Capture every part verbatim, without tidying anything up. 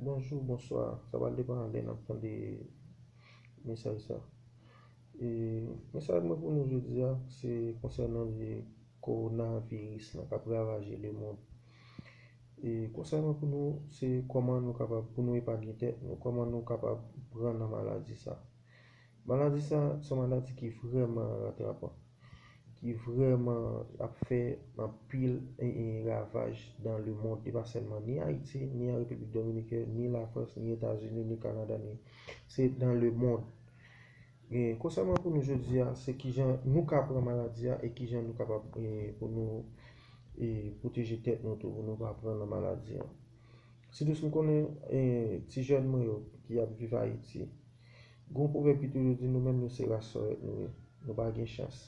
Bonjou, bonswa. Sa pral depann lè n ap tande mesaj sa. E mesaj mwen pou nou jodi a, se konsènan de kowonaviris lan k ap ravaje lemonn. E konsèy mwen pou nou, se kòman nou kapab, pou nou epanye tèt nou, kòman nou kapab pran nan maladi sa. Maladi sa, se yon maladi ki vrèman ratrapan, ki vrèman ap fè anpil e, e, ravaj dan lemonn. E pa sèlman ni Ayiti, ni an Repiblik Dominikèn, ni Lafrans, ni Etazini, ni Kanada, ni, se dan lemonn. E konsèy mwen pou nou jodi a, se kijan nou ka pran maladi a e kijan nou kapab, e, pou nou, e, pwoteje tèt nou tou, pou nou pa pran nan maladi a. Sitou si m konnen, e, ti jèn mwen yo ki ap viv Ayiti, gen yon pwovèb ki toujou di nou menm nou se ras sòrèt nou ye, nou pa gen chans.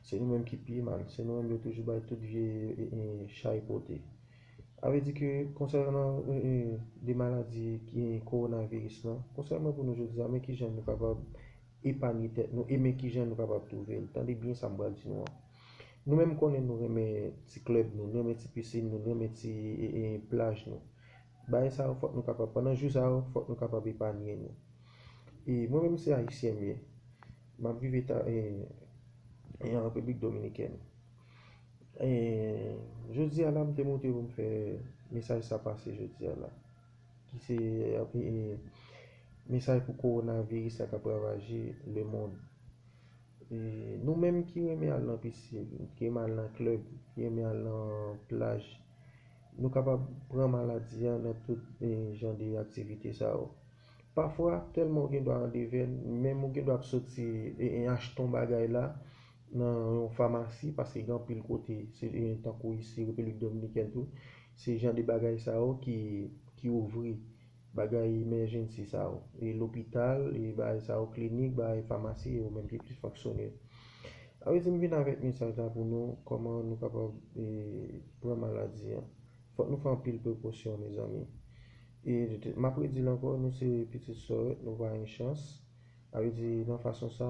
Se nou menm ki pi mal, se nou menm yo toujou bay tout vye, e, e, chay pote. A vle di ke konsènan, e, e, de maladi ki kowonaviris lan, konsèy mwen pou nou jodi a, men kijan nou kapab epanye tèt nou, e men kijan nou kapab twouve l. Tande byen sa m pral di nou an. Nou menm konnen nou renmen ti klèb nou, nou renmen ti pisin nou, nou renmen ti, e, e, plaj nou. Bagay sa yo fòk nou kapab, pandan jou sa yo, fòk nou kapab epanye nou. E mwen menm se Ayisyen m ye. M ap viv eta, e, e, an Repiblik Dominikèn. E jodi a la, m te monte pou m fè mesaj sa pase jodi a la. Ki se, e, e, mesaj pou kowonaviris la k ap ravaje lemonn. E nou menm ki renmen al nan pisin, ki renmen al nan klèb, ki renmen al nan plaj, nou kapab pran maladi a nan tout, e, jan de aktivite sa yo. Pafwa, tèlman ou gen dwa an devèn, menm ou gen dwa ap soti, e, e, achte yon bagay la nan yon famasi, paske gen anpil kote, se, e, tankou isi, Repiblik Dominikèn tou, se jan de bagay sa yo ki, ki ouvri, bagay emergency sa yo, e lopital, e bagay sa yo, klinik, bagay famasi, yo menm ki plis fonksyone. A vle di, m vin avèk mesaj la pou nou, kòman nou kapab, e, pran maladi an. Fòk nou fè anpil prekosyon, mezanmi. E m ap redi l ankò, nou se pitit sòrèt, nou pa gen chans. A vle di, nan fason sa,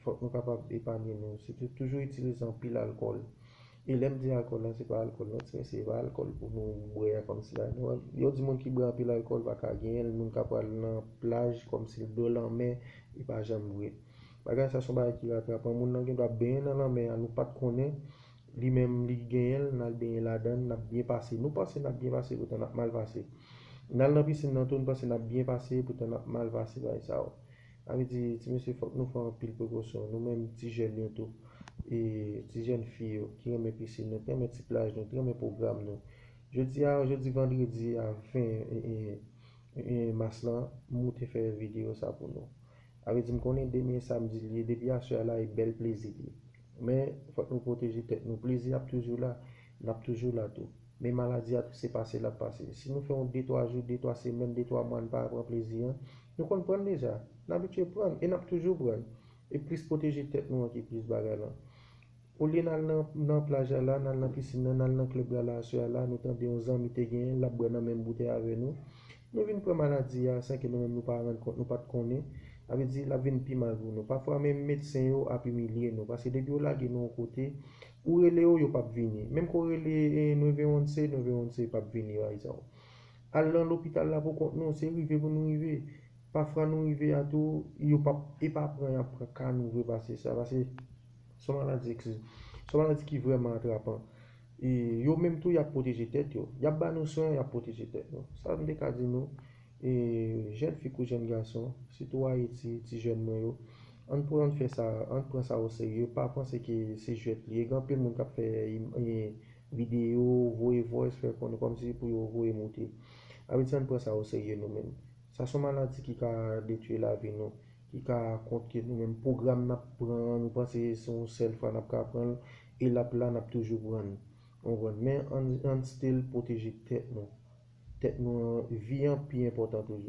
fòk nou kapab epanye nou. Se tou-, toujou itilize anpil alkòl. E lè m di alkòl la, se pa alkòl non, ti mesye, se pa alkòl pou nou bwè a kòmsi la. Nou, yo di moun ki bwè anpil alkòl pa ka genyen l, moun ka pral nan plaj kòmsi l bò lanmè, e pa janm vre. Bagay sa se yon bagay ki ratrapan. Moun nan gen dwa benyen nan lanmè a, nou pa t konnen, li menm li genyen l, n al benyen ladan l, n ap byen pase. Nou panse n ap byen pase, poutan n ap mal pase. N al nan pisin nan tou, nou panse n ap byen pase, poutan n ap mal pase, bagay sa yo. Sa vle di, ti mesye, fòk nou fè anpil prekosyon. Nou menm ti jèn yo tou, e ti jèn fi yo ki renmen pisin nou, ki renmen ti plaj nou, ki renmen pwogram nou. Jodi a, jodi vandredi a ven, e, e, e, e, mas lan, m moute fè videyo sa pou nou. Sa vle di, m konnen demen samdi l ye, depi aswè a la, e bèl plezi l ye. Men, fòk nou pwoteje tèt nou. Plezi ap toujou la, l ap toujou la tou. Men maladi a tou se pase l ap pase. Si nou fè yon de twa jou, de twa semèn, de twa mwa, n pa pran plezi an, nou konn pran l deja. N abitye pran l e n ap toujou pran l. E plis pwoteje tèt nou an ki plis bagay lan. Olye n al nan, nan plaj la la, n al nan pisin nan, n al nan klèb la la, aswè a la, nou tande yon zanmi te genyen, l ap bwè nan menm boutèy avè nou. Nou vin pran maladi a san ke nou menm nou pa rann kont, nou pa t konnen. Sa vle di, l ap vin pi mal pou nou. Pafwa menm medsen yo ap imilye nou, paske depi yo lage nou yon kote, ou rele yo, yo p ap vini. Menm ke w rele, e, nueve once, nueve once p ap vini, pa egzanp. Al nan lopital la pou kont nou, se rive pou nou rive. Pafwa nou rive a tou, yo p ap, e pa pran y ap pran ka nou vre pase sa, paske se yon maladi, eskize, se yon maladi ki vrèman atrapan. E yo menm tou, y ap pwoteje tèt yo. Y ap ba nou swen, y ap pwoteje tèt nou. Sa m te ka di nou, e, jèn fi kou jèn gason, sitou Ayiti, ti jèn mwen yo, ann pran, ann fè sa, ann pran sa oserye, pa panse ke se jwèt li ye. Gen anpil moun k ap fè, e, videyo, voye voice, fè konnen kòmsi pou yo voye moute. Sa vle di, ann pran sa oserye nou menm. Sa se yon maladi ki ka detwi lavi nou, ki ka kont ke nou menm pwogram n ap pran, nou panse se yon sèl fwa n ap ka pran l, e l ap la, n ap toujou pran l. Ou konprann? Men ann, ann still pwoteje tèt nou. Tèt nou an, vi an pi enpòtan toujou.